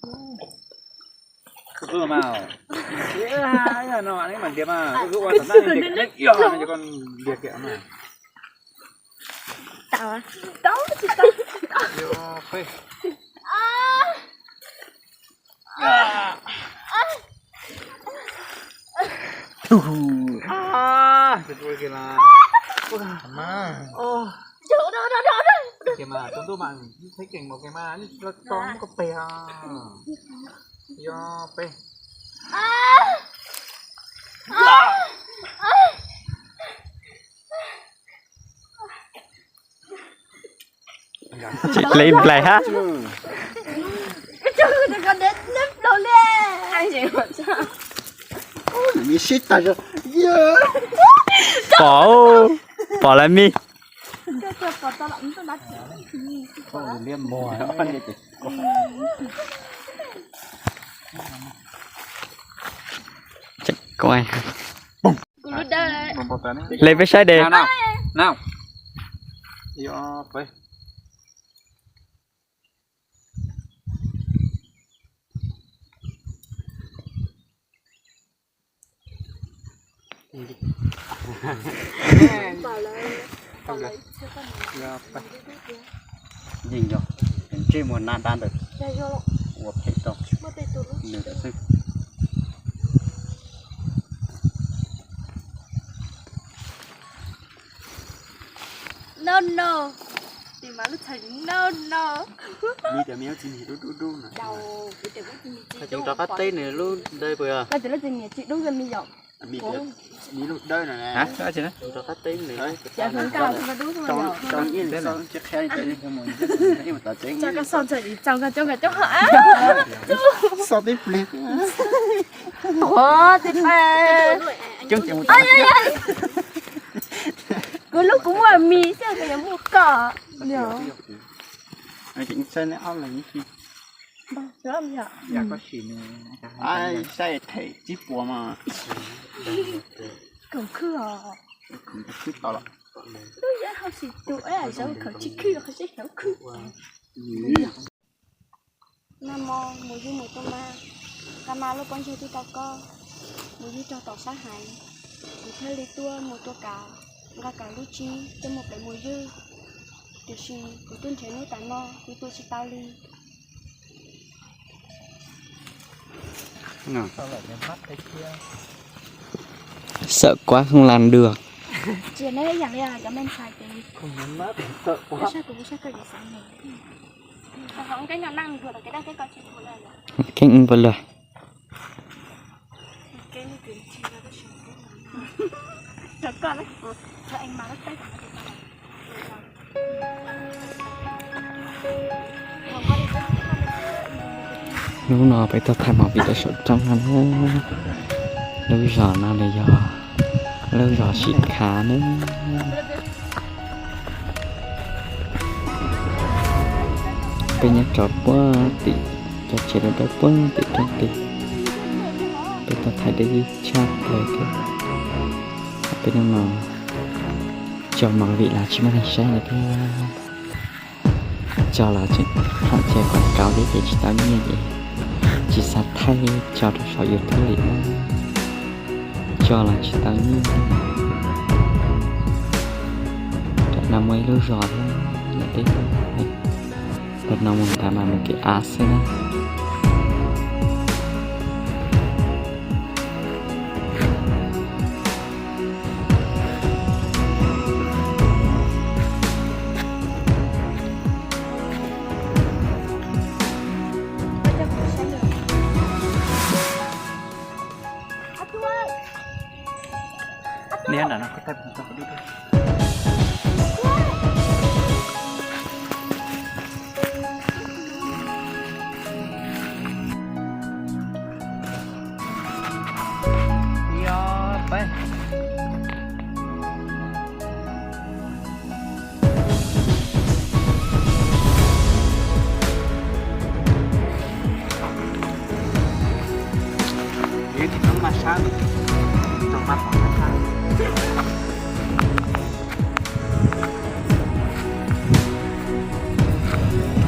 Koj mas, no neb mas ntiav mas, koj ua tom nab ntiav kiag, neb yog no ces koj ntiav kiag mas. Tus ua kiag mas, tus ntuj mas, txheeb kees npaum kees mas, los tso muab koj peg. Yog peb. Tsis lev nplaig hab. Pom, pom lawm mij. Lev peb saib de. Yeej yog, ntsej muag na dab ntawd ua phem rau nws xwb. No no. Tim mas lub txhais no no. Tseem rov qab teb nws lub dawb puas yog? Lub dawb no, rov qab teb nws. Xo tib pliag. Kuv lub kuv muaj mis xwb, kuv yuav muaj koj. Saib them tib puas mas. Khwb os. Khwb tau los. Lub yam hauv tsis tu, zaum khaws tsis khwb, khaws seb xyov khwb. Nag hmo mus ywg mus tua ma, nqa ma lub pob ntseg twb tau koj, mus ywg rau tom sab heev, kuv thiaj li tuaj mus tua kav, nqa kav lub tsib coj mus pem mus ywg, tiam sis kuv tuaj nrhiav hnub tas no kuv tua tsis tau li. Sợ quá không làm được. Keej npaum luag. Hnub no peb tuaj thaij movie rau saum roob no na. Lub zos no nws yog lub zos Sim Khav na. Peb nyob rau puag tim, cov tsev dawb dawb puag tim roob tid. Peb tuaj thaij deb tshaj plaws thiab. Peb hnub no tso movie los tsis muaj neeg saib li thiab. Tso los tseem tham txog quảng cáo thiab ces tsis tau nyiaj ces tsis xav thaij tso rau saum YouTube li na. Tso los tsis tau nyiaj. Tam no muaj ib lub zos thiab, lawv peb, tam no mus nrad mas mus kev av xwb na.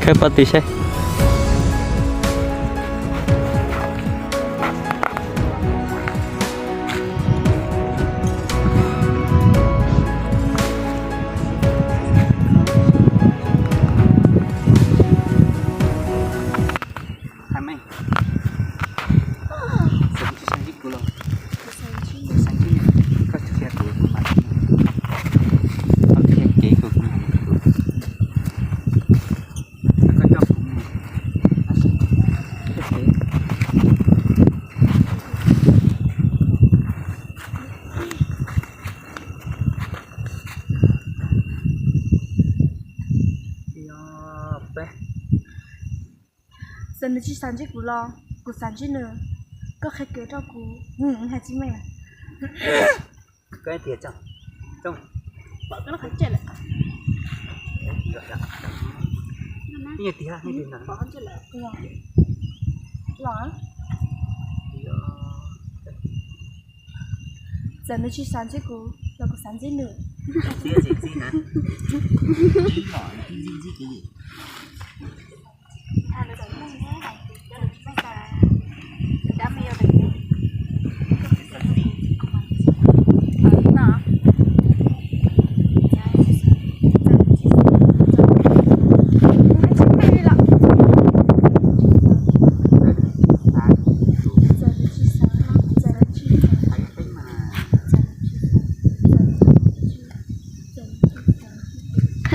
Khawb pob tw seb. Txawm nws tsis xav ntsib kuv los kuv xav ntsib nws. Koj qhia kev rau kuv, hais tsis meej lawm. Koj tiag tso, tso. Los, txawm nws tsis xav ntsib kuv los kuv xav ntsib nws.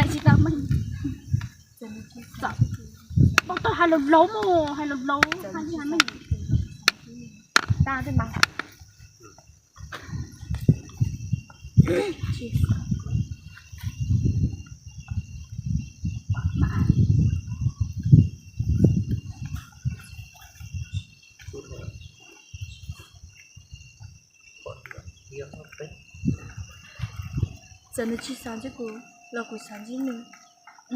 Tsis tau meej. Tau hais laus laus mog, hais laus laus, hais tsis hais meej. Tag tej mas. Txawm nws tsis xav ntsib kuv los kuv xav ntsib nws.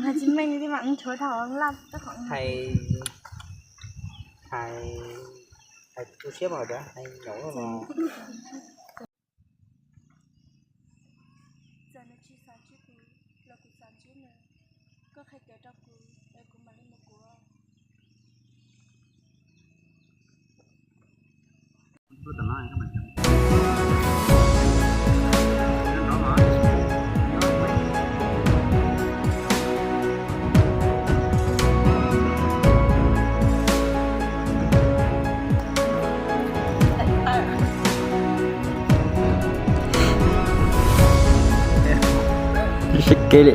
Hais tsis meej li mas tshuav dhau laj. Hais, hais, hais tu siab mas hais nyuam no. Txawm nws tsis xav ntsib kuv los kuv xav ntsib nws. Koj qhia kev rau kuv es kuv mam li mus kuv. Sib kev li.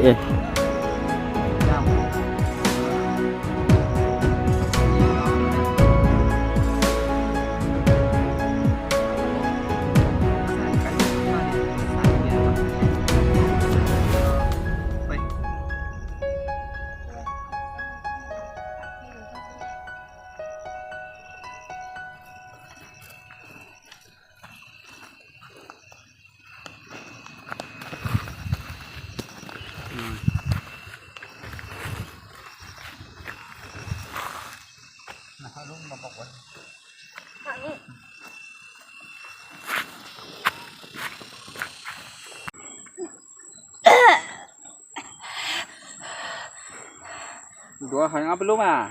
Ntuav hais ob peb lub mas.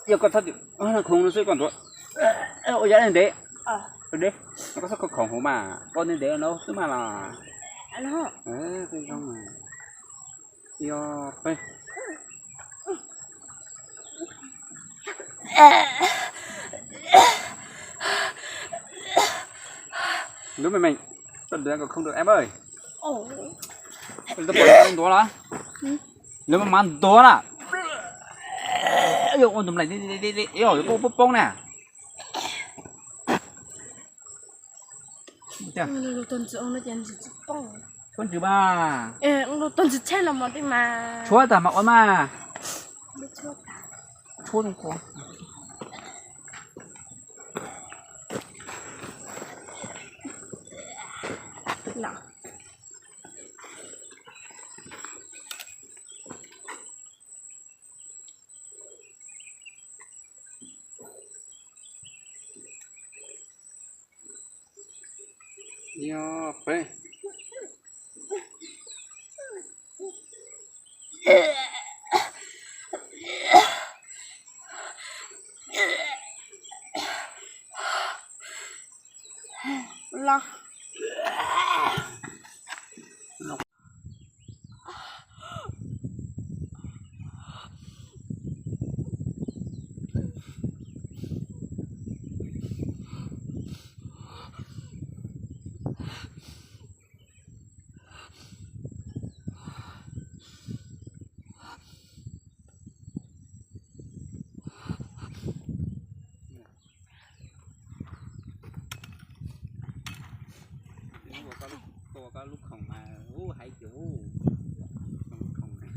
Yog koj txhob khoov no xwb koj ntuav. Ua yam ntev ntev, koj txhob khoov hauv mas, koj ntev ntev no xwb mas los. Yog peb Lub me me, txhob ntuav kom không được em ơi. Lub mas mas ntuav lawm. Ua tus mlem, ua poob poob na. Tshuab ntsis mas. Tshuab tas mas ua mas. Tshuab zoo kua. Yog peb. Los. Ua koj lub khoom mas ub hais tias ub, lub khoom na.